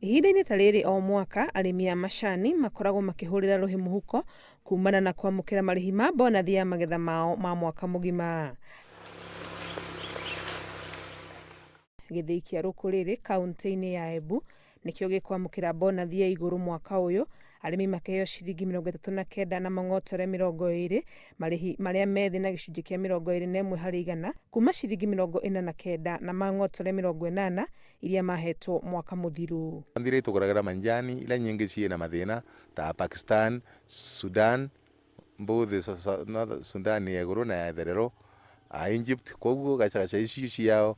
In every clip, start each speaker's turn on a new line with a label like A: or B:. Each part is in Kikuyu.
A: Ihinda-inĩ ta rĩrĩ o mwaka, arĩmi a macani makoragwo makĩhũrĩra rũhĩ mũhuko kumana na kwamũkĩra marĩhi ma bonathi ya magetha mao ma mwaka mũgima. Gĩthĩi kĩa Rũkũrĩrĩ kaunti-inĩ ya Embu nĩkĩo gĩkwamũkĩra bonathi ya igũrũ mwaka ũyũ, arĩmi makĩheo ciringi 39 na mang'otore 20, marĩhi marĩa me thĩ na gĩcunjĩ kĩa 21 harĩ igana kuma ciringi 49 na mang'otore 80 iria mahetwo mwaka mũthiru.
B: Nthĩ iria itũgũragĩra manjani ila nyingĩ ciĩna mathĩna ta Pakistan, Sudan, both North Sudan ya igũrũ na ya itherero, Egypt, koguo gacagaca icio ciao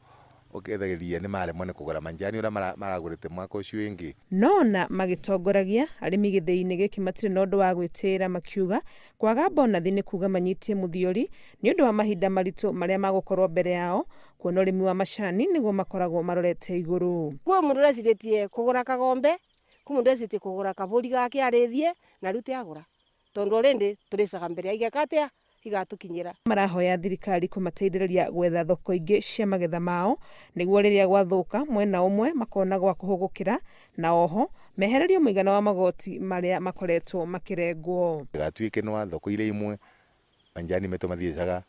B: ũkethagĩria nĩ maremwo nĩ kũgũra manjani ũrĩa maragũrĩte mwaka ũcio ĩngĩ.
A: No ona magĩtongoragia, arĩmi gĩthĩi-inĩ gĩkĩ matirĩ na ũndũ wa gwĩtĩĩra makiuga kwaga bonathi nĩ kuga manyitie mũthiori nĩ ũndũ wa mahinda maritũ marĩa magũkorwo mbere yao, kuona ũrĩmi wa macani nĩguo makoragwo marorete igũrũ.
C: Kwĩ mũndũ ũrecirĩtie kũgũra kagombe, kwĩ mũndũ ũrecirĩtie kũgũra kabũri gake arĩthie na rĩu tiagũra tondũ already tũrĩcaga mbere igeka atĩa igatũkinyĩra.
A: Marahoya thirikari kũmateithĩrĩria gwetha thoko ingĩ cia magetha mao nĩguo rĩrĩa gwathũka mwena ũmwe makona gwa kũhũgũkĩra na oho mehererio mũigana wa magoti marĩa makoretwo makĩrengwo.
B: Gatuĩke nĩ wa thoko iria imwe manjani metũ mathiecaga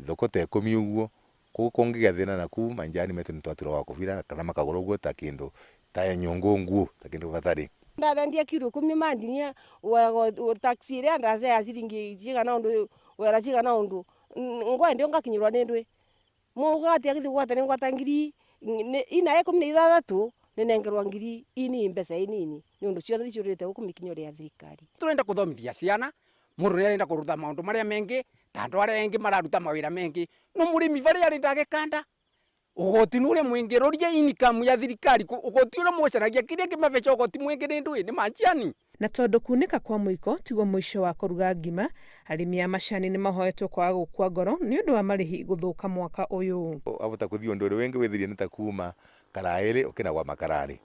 B: thoko ta ikũmi ũguo, koguo kũngĩgĩa thĩna na kuu manjani metũ nĩ twatura wa kũbira kana makagũra ũguo ta kĩndũ ta nyũngũ nguũ ta kĩndũ batarĩ.
C: Ndarendia kiro 10 mandinia taxi ĩrĩa ndaca ya ciringi cigana ũndũ wera cigana ũndũ ngwendio ngakinyĩrwa nĩ ndwĩ mũgati agĩthiĩ gwata nĩ ngwata ngiri ina 16 nĩnengerwa ngiri ini mbeca inini nĩ ũndũ ciothe ciũrĩte gũkũ mĩkinyo ya thirikari.
D: Tũrenda kũthomithia ciana, mũndũ nĩ arenda kũruta maũndũ marĩa mengĩ ta andũ arĩa angĩ mararuta mawĩra mengĩ, no mũrĩmi barĩa arĩ ndagĩkanda ũgoti nĩ ũrĩa mwingĩ, roria income ya thirikari, ũgoti ũrĩa mũcaragia kĩrĩa kĩmabeca ũgoti mwingĩ nĩ ndũĩ nĩ manjiani.
A: Na tondũ kunĩka kwa mũiko tiguo mũico wa kũruga ngima, arĩmi a macani nĩ mahoetwo kwaga gũkua ngoro nĩ ũndũ wa marĩhi gũthũka mwaka ũyũ.
B: Wavota kũthiĩ ũndũ ũrĩa wĩngĩ wĩthirie nĩ ta kuma karaĩrĩ ũkĩna gwa makararĩ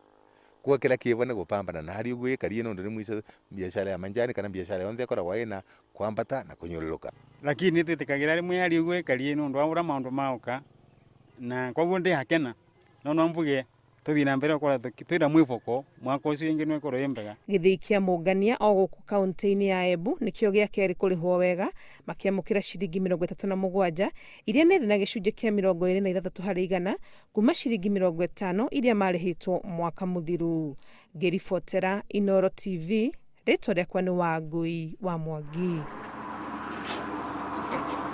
B: kwa kĩrĩa kĩvo nĩ gũpambana na harĩ ũguo ĩkarie nĩ ũndũ nĩ mwico biacara ya manjani kana biacara yonthe ĩkoragwo ĩna kwambata na kũnyũrũrũka.
E: Lakini nĩ twĩtĩkagĩra rĩmwe harĩ ũguo ĩkarie nĩ ũndũ wa ũrĩa maũndũ maũka na koguo ndĩhakena no no mbuge tũthiĩ na mbere gũkorwo twĩna mwĩboko mwaka ũcio ĩngĩ nĩ ĩkorwo ĩ mbega.
A: Gĩthĩi kĩa Mũngania o gũkũ kaunti-inĩ ya Embu nĩkĩo gĩa kerĩ kũrĩhwo wega makĩamũkĩra ciringi 37 iria nĩ thĩ na gĩcunjĩ kĩa 26 harĩ igana kuma ciringi 50 iria marĩhĩtwo mwaka mũthiru. Ngĩribotera Inooro TV, rĩtwa rĩakwa nĩ Wangui wa Mwangi.